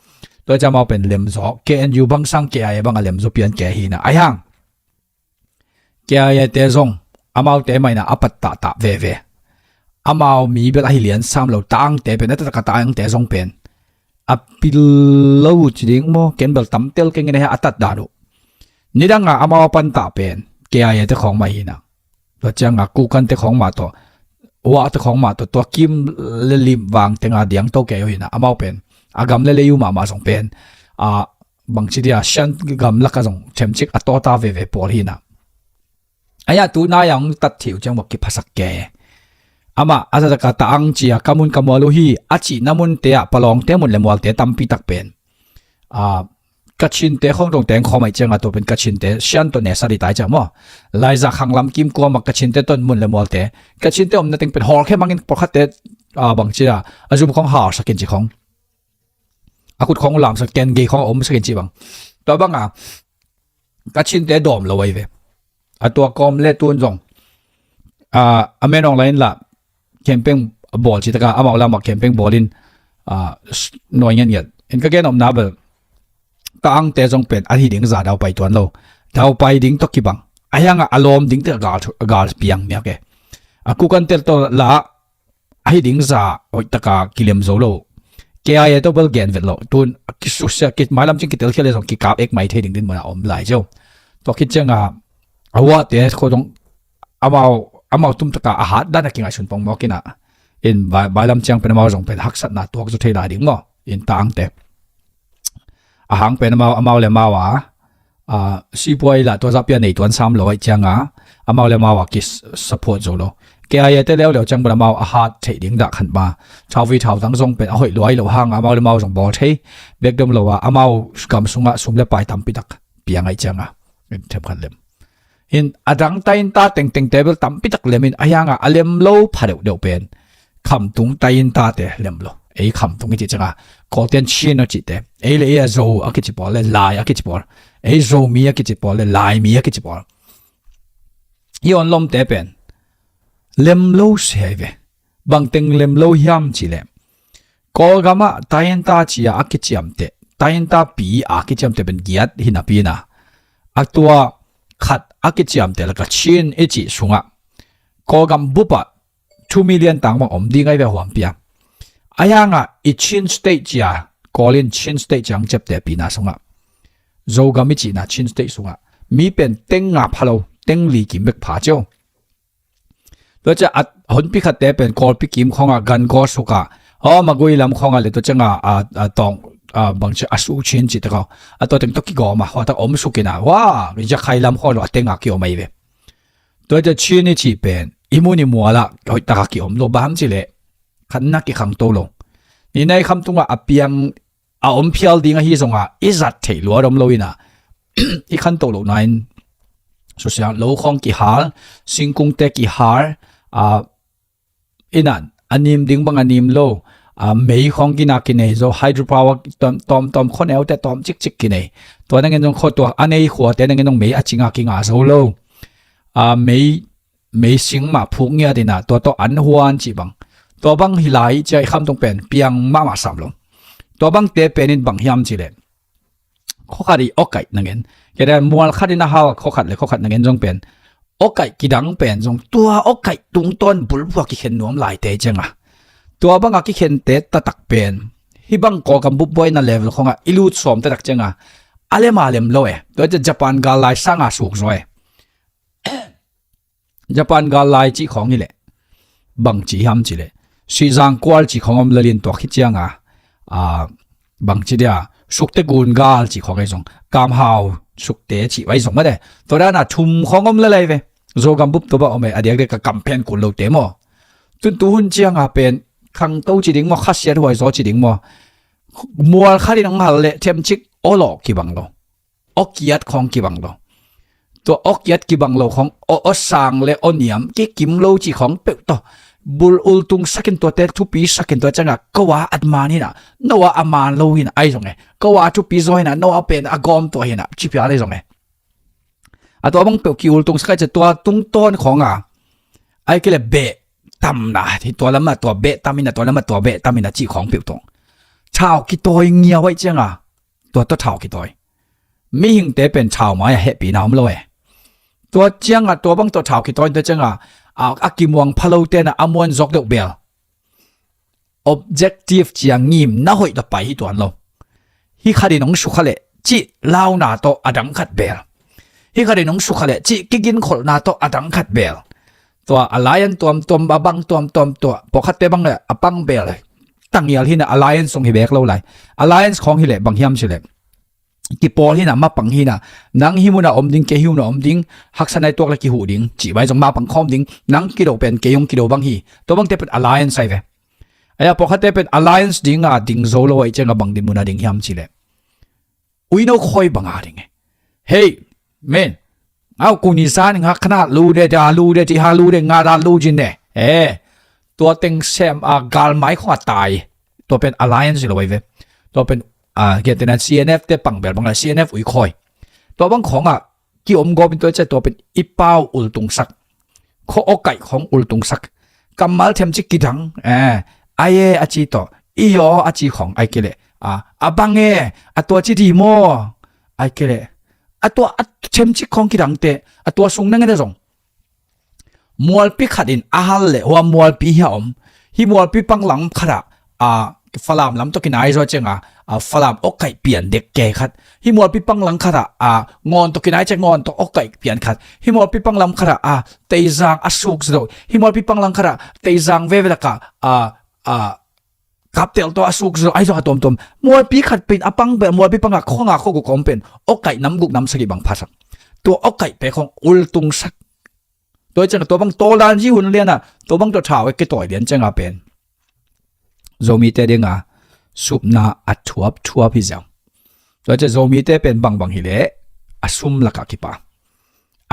Tua ciang amau pen lemzaw, K N U bang sang K I A bang a lemzaw pian ke hinah. A hiang K I A te zong amaute maina a pat tahtah veve. Amau mi bel ahi lian sam lo, ta angte pen, a taktak a ta angte zong pen a pil lo uh ci ding maw, ken bel tamtel keng in a hia a tat dan uh. Nidanga amau a pantah pen K I A te khawng mah hinah. Tua cianga Kukan te khawng mah tawh, Wa te khawng mah tawh, tua kim le lim vang tenga diang to kei uh hinah. Amau pen a gam le lei uh mahmah zong pen, a, bangci dia, Shan gam laka zong themcik a tawta veve pawl hinah. Aia tu nai a hong tat thei uh ciang bawk kiphasak ke. Amah a taktak a ta ang cia ka mun ka mual uh hi a cihna munte ah palawngte mun le mualte tampi tak pen, a, Kachinte khawng tong teng khawm aih cianga tua pen Kachinte Shan tawh nesat i tai ciang maw. Laizak khanglam kim kuama Kachinte ton mun le mualte, Kachinte omna teng pen hawlkhe mangin pawlkhatte, a, bangci a, a zum khawng hausak in ci khawng, a khut khawng lamsak, ken gei khawng a omsak in ci bang. Tua banga Kachinte dawm lo ahi ve. A tua kawm le tun zong, a, a menawng lain lah campaign bawl ci taka amau lamah campaign bawlin, a, nuai ngiatngiat in ka gen omna bel ta angte zong pen a hi ding za daupai tuan lo. Daupai ding tawh kibang. A hiangah a lawm ding te a gal, a gal piang miak e. A Kukan tel tawh lah a hi ding za hoihtaka kilem zo lo. K I A tawh bel gen vet lo. Tun a kisusia, ki, mailam cing kitelkhia le zong kikap ek mai thei ding din muna om lai zeu. Tua khit cianga a Wate kho zong amau, amau tumtaka a hat dan a kingaihsun pong mawk inah. In bai, bailam ciang pen amau zong pen haksatna tuak zo thei lai ding maw. In ta angte. A hang pen amau, amau le amau a, a, sipuai lah tua zahpia nei tuan sam lo aih cianga amau le amau a ki s-, support zo lo. K I A te leuleu ciang bel amau a hat theih ding dah khan ma. Thau vi thau dang zong pen a hoih luai lo hang amau le amau zong bawl thei. Bek dom lo a amau gam sungah sum le pai tampi tak piang aih cianga. In themkhat lem. In a dang tainta tengtengte bel tampi tak lem in a hiangah a lem lo pha deuhdeuh pen khamtung taintate lem lo. Ei khamtung i cih cianga Kawlten Chin a cihte. Ei le ei a Zo a kici pawl le Lai a kici pawl. Ei Zomi a kici pawl le Laimi a kici pawl. I on lomte pen lem lo se ahi ve. Bangteng lem lo hiam cih leh Kawlgamah tainta cia a kiciamteh, tainta pi a kiciamteh pen giat hi napi na. A tua khat a kiciamteh laka Chin i cih sungah Kawlgam bupah two million tang bang om ding ahi ve huampi a. Ahi hangah i Chin State cia, Kawl in Chin State ciang ciapteh pina sungah, Zogam i cihna Chin State sungah mi pen teng nga pha lo, teng li kim bek pha cio. Tua cia a honpi khatte pen Kawlpi kim khawngah gan gaw sukah, aw Magui lam khawngah le tua ciangah a, a tawng, a bangci a su Chin cih tekau, a tua teng tawh kigawm a, hua tak om sukin a, wa, Yakhai lam khaw lo a teng a kiom ahi ve. Tua cia Chin i cih pen i mun i mualah hoih taka kiom lo, bang hang cih leh khatna kikhangto lo. Nina i khamtungah a piang a om phial ding ahi zongah i zat theih luat om lo inah i khanto lo nain, susia lo khawng kihal, singkungte kihal, a, inan a nim ding bang a nim lo, a, mei khawng gina kinei zo, hydropower tawm, tawm, tawm khuaneute tawm cikcik kinei. Tua nangin zong khua tua a nei khuate nangin zong mei a cinga kinga zo lo. A, mei, mei sing mah phuk ngiat inah tua tawh an huan cih bang. Tua bang hi lai cia i khamtung pen piang mahmah sam lo. Tua bangte pen in bang hiam cih leh, khuakhat i awkaih nangin, kei dan mual khat in a hal khuakhat le khuakhat nangin zong pen awkaih kidang pen zong tua awkaih tungtawn bulphuak kikhen nuam laite cianga, tua banga kikhente taktak pen hih bang Kawlgam bup buaina level khawngah i lut sawm taktak cianga a lem a lem lo e. Tua cia Japan gal lai sanga suk zaw e. Japan gal lai cih khawng hi leh bang ci hiam cih leh, Sihzang kual cih khawng om lalin tua khit cianga, a, bang ci dia, Sukte gun gal cih khawng ahi zong, Kamhau Sukte cih ahi zong mate, tua dana thum khawng om lalai ve. Zogam bup tua bang om e, a diakdiak ka kamphen kul lote maw. Tun tu hun cianga pen khangto ci ding maw, khasiat huai zaw ci ding maw, mual khatin hong hal leh themcik awlawh kibang lo, awkiat khawng kibang lo. Tua awkiat kibang lo khawng, aw, aw sang le aw niam kikim lo cih khawng peuh tawh bul ultung sakin tuate thupi sakin tua cianga ko a at man hinah, no a a man lo hinah ahi zong e, ko a thupi zaw hinah, no a pen a gawm tua hinah ci phial ahi zong e. A tua bang peuh ki ultung sak ahi cia tua tungtawn khawnga ahi kei le beh tamna, hi tua lamah tua beh tam inah, tua lamah tua beh tam inah cih khawng peuh tawh thau kitawi ngiau ahi cianga, tua tawh thau kitawi. Mihingte pen thau mai-ah hehpihna om lo e. Tua ciangah tua bang tawh thau kitawi tua ciangah a, a kimuang phalo tenah a muan zawk deuh bel objective cia ngimna hoih tawh pai hi tuan lo. Hih khatin hong sukha leh cih launa tawh a dang khat bel, hih khatin hong sukha leh cih kiginkholhna tawh a dang khat bel. Tua alliance tuamtuam, a bang tuamtuam, tua pawlkhatte bang le a pang bel. Tangial hinah alliance sung hi bek lo lai. Alliance khawng hileh bang hiam cileh, kipawl hinah, mapang hinah, nang hih munah om ding, kei hih munah om ding, haksa nai tuak le kihuh ding cih vai zong mapang khawm ding, nang kido pen kei hong kido bang hi. Tua bangte pen alliance ai ve. Aia pawlkhatte pen alliance dinga ding zo lo aih cianga bang din munah ding hiam cileh, uino khoi banga ding e. Hei, men, au kuni sa ning hak khanat lu de, da lu de, ti ha lu de, nga da lu jin de. Eh, tua teng sem a galmai khong a tai. Tua pen alliance lo ai ve. Tua pen a gentena C N F te pang bel banga C N F ui khoi. Tua bang khonga kiom gawpin tua cia tua pen i pau ultungsak, kho awkaih khong ultungsak, kammal themci kidang, eh, ai e a ci tawh, i aw a ci khong ai kileh, a, a bang e, a tua ci di maw, ai kileh, a tua a themci khong kidangte, a tua sung nangin a zong mualpi khatin a hal leh hua mualpi hia om, hih mualpi panglang khatah a Falam lam tawh kinai zaw cianga, a, Falam awkaih pian dek ke khat. Hih mualpi panglang khatah a ngawn tawh kinai ciang ngawn tawh awkaih pian khat. Hih mualpi panglang khatah a Teizang a suk zo. Hih mualpi panglang khatah Teizang veve lakah a, a, Kaptel tawh a suk zo. Ai zaw a tuamtuam. Mualpi khat pen a pang pen, mualpi panga khonga khoguk om pen awkaih nam guk nam sagih bang phasak. Tua awkaih pe khong ultungsak. Tua cianga tua bang tawldan zi hun liana tua bang tua thau e kitawi lian cianga pen Zomite dinga supna a thuap thuap hi ziau. Tua cia Zomite pen bangbang hileh a sum lakah kipa.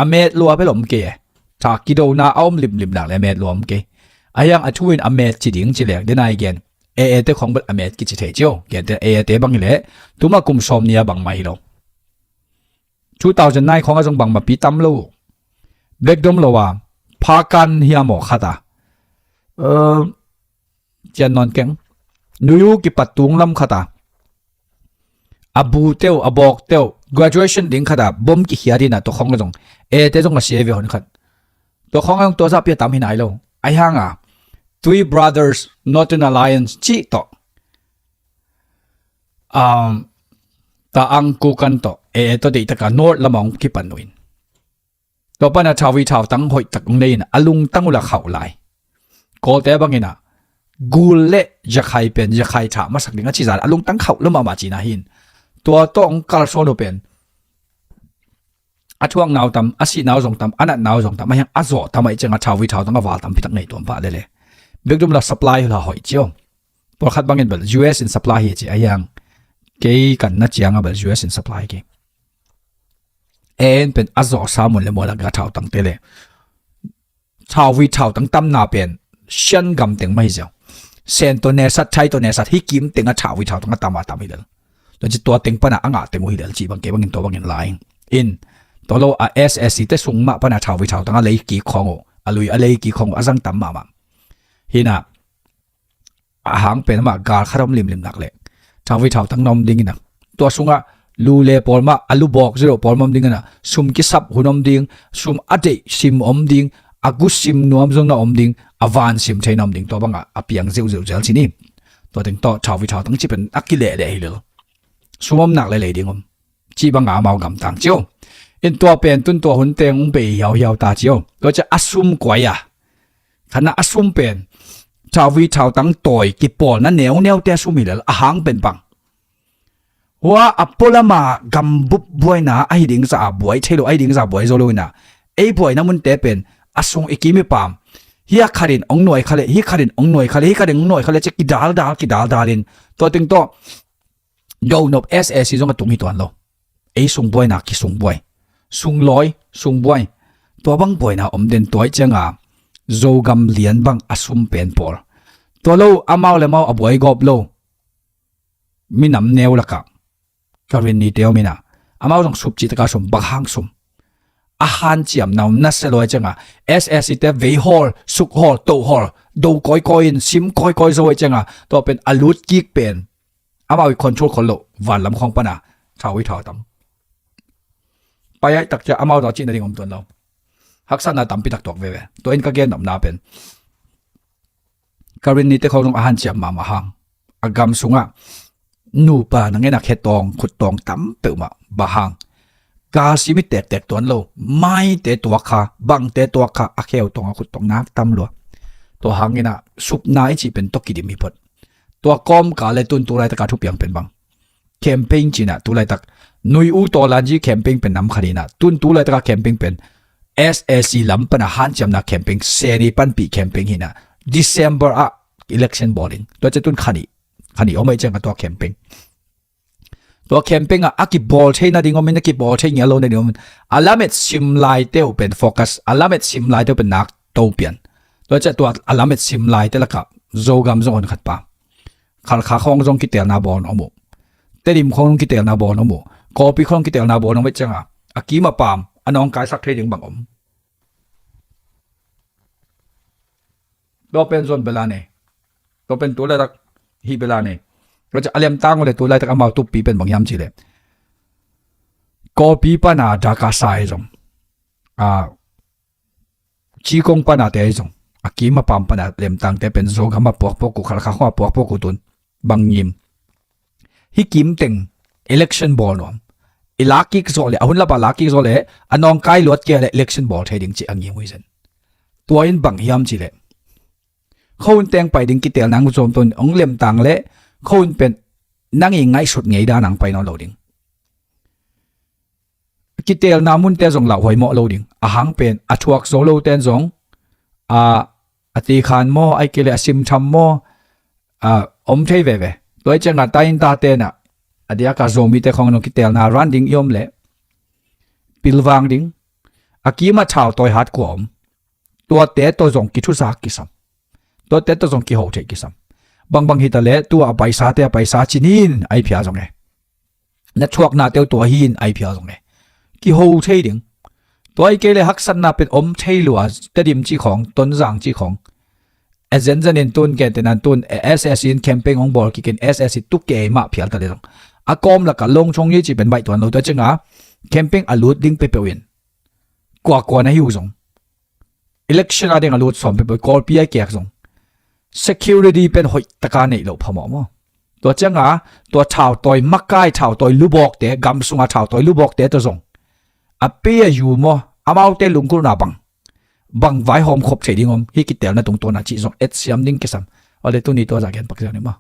A met lua bel om kei e. Tha kidona a om limlim nak le a met lua om kei. A hiang a thu in a met ci ding ci leng dena i gen. A A te khong bel a met kici thei cio. Gente A A te bang hileh tuma kum sawm nia bangmah hi lo. Two thousand nine khong a zong bangmah pi tam lo. Bek dom lo a phakan hiam aw khat a, cian nawn keng, nuyu kipat tung lam khat a, a bu teuh a bawk teuh Graduation ding khat a bom kikhia dina tua khong a zong, e te zong a sia ve hon khat. Tua khong a zong tua zahpi a tam hi nai lo. Ahi hanga Three Brothers Northern Alliance cih tawh, um, ta ang ku kan tawh e e tawh deihtaka North lamah hong kipan uh in, tua pana thauvui thautang hoihtak hong nei in a lungtang uh la khauh lai. Kawlte bangin a gul le yakhai pen yakhai tha masak ding a cizan a lungtang khauh lo mahmah cina hin. Tua tawh hong kalsuan uh pen a thuak nau tam, a sih nau zong tam, a nat nau zong tam, a hiang a zawh tam ahih cianga thauvui thautang a val tampi tak nei tuam pah lele. Bekdum la supply hula hoih cio. Pawlkhat bangin bel U S in supply hi ci a hiang. Kei kan na cianga bel U S in supply kei. En pen a zawh sa mun le mual a ga thautangte le thauvui thautang tamna pen Shan gam teng mah hi ziau. Sen tawh nesat, Thai tawh nesat, hi kim teng a thauvui thautang a tam a tam hi lel. Tua ci tua teng pana a ngah teng uh hi lel cih bang kei bangin tua bangin lai in. Tua lo a S S C te sung mah pana thauvui thautang a lei kik khong uh, a lui a lei kik khong uh a zang tam mahmah. Hina a hang pen amah gal khat om limlim nak leh thauvui thautang na om dingin a, tua sungah lu le pawl mah, a lu bawk zero pawl mah om dingin a, sum kisap hun om ding, sum a deih sim om ding, a gu sim nuam zong na om ding, a van sim thei na om ding, tua bangah a piang zeuhzeuh zel cin hi. Tua teng tawh thauvui thautang cih pen a kileh leh hi lel. Sum om nak le lei ding om cih bangah amau gamtang cio. In tua pen tun tua hun teng hong bei hiauhiau ta cio. Tua ciah a sum kuai a, khatna a sum pen thauvui thautang tawi kipawlna neuneute a sum hi lel a hang pen bang. Hua a pualama gambup buaina ahi ding za a buai thei lo, ahi ding za a buai zo lo ina, ei buaina munte pen a sung i kim i pam. Hi a khatin ong nuai kha le, hi khatin ong nuai kha le, hi khatin ong nuai kha le, ci kidaldal kidaldalin tua teng tawh donop S A C zong a tung hi tuan lo. Ei sung buaina kisung buai, sung lawi sung buai, tua bang buaina om den tua ih cianga Zogam lian bang a sum pen pawl. Tua lo amau le mau a buai gawp lo minam neu lakah Karin ni teo mina amau zong sup cih taka sum bang hang sum. A hanciamna om nasia lo ih cianga S A C te vei hawl, suk hawl, to hawl, do kawikawi in sim kawikawi zo ih cianga tua pen a lut kik pen amau i control khol loh vanlam khawng pana thauvui thautang pai aih tak ciah amau tawh cihna ding om tuan lo. Haksatna tampi tak tuak veve. Tua in ka gen nopna pen Karin ni te khawng zong a hanciam mahmah hang, a gam sungah nupa na ngen a khetawng khuttawng tam peuhmah bang hang. Gal sim i tektek tuan lo, maite tuak kha, bangte tuak kha, a kheu tawng a khuttawng nak tam lua. Tua hangin a supna i cih pen tawh kidim hi phot. Tua kawmkal le tun tu laitaka thupiang pen bang campaign cina tu laitak nui u tawlan ci campaign pen nam khat hina, tun tu laitaka campaign pen S A C lam pana hanciamna campaign, seni panpih campaign hina, December ah election bawl ding. Tua cia tun khanih khanih om aih cianga tua campaign, tua campaign ah a kibawl thei nading om in, a kibawl thei ngial lo nading om in, a lamet sim laite uh pen focus, a lamet sim laite uh pen nak to pian. Tua cia tua a lamet sim laite lakah Zogam zong hon khat pa, Khalkha khawng zong kitelna bawl na om uh, Tedim khawng zong kitelna bawl na om uh, Kawpi khawng zong kitelna bawl na om aih cianga a kim a pam a nawngkaisak thei ding bang om. Tua pen zon bela nei. Tua pen tu laitak hi bela nei. Tua cia a lemtang uh le tu laitak amau tuppi pen bang hiam cih le Kawpi pana Dakasa aih zong, a, Cikong pana te aih zong, a kim a pam pana lemtangte pen Zogam a puakpuak uh, Khalkha khawng a puakpuak uh tun bang ngim. Hi kim teng election bawl nuam. I lakkik zawh le, a hun lapa lakkik zawh le, a nawngkai luat kei le election bawl thei ding cih a ngim uh hi zen. Tua in bang hiam cih le, khuahun teng pai ding kitelna hong zuam tun hong lemtang le, khuahun pen nang i ngaihsut ngei dan hong pai nawn lo ding. Kitelna munte zong lauhuai mawh lo ding. A hang pen a thuak zo loten zong, a, a tikhan maw, aih kei le a simtham maw, a, om thei veve. Tua ih cianga tainta tenah a diaka Zomite khawng nong kitelna ran ding i om le pilvang ding. A kim a thau tawi hat kua om. Tuate tawh zong kithuzak kisam. Tuate tawh zong kiho theih kisam. Bangbang hita le tua a paisate a paisa cinin aih phia zong e. Na thuaknate uh tua hin aih phia zong e. Kiho thei ding. Tua ih kei le haksatna pen om thei lua, Tedim cih khawng, Tonzang cih khawng. A zenzen in tun, kente nan tun, S S C in campaign hong bawl kikin S S C tu kei mah phial ta le zong. A kawm lakah long chong hi cih pen baih tuan lo. Tua cianga campaign a lut ding peuhpeuh in kuakua na hi uh zong, election a ding a lut sawm peuhpeuh, Kawlpi a kiak zong, security pen hoih taka neih loh phamawh maw? Tua cianga tua thautawi makai, thautawi lubawkte, gam sunga thautawi lubawkte tawh zong a pe a yu maw, amaute lungkulna bang, bang vaihawm khop thei ding om, hih kitelna tungtawna cih zong etsiam ding kisam. Awle tuni tua zah gen pak ziau ni maw?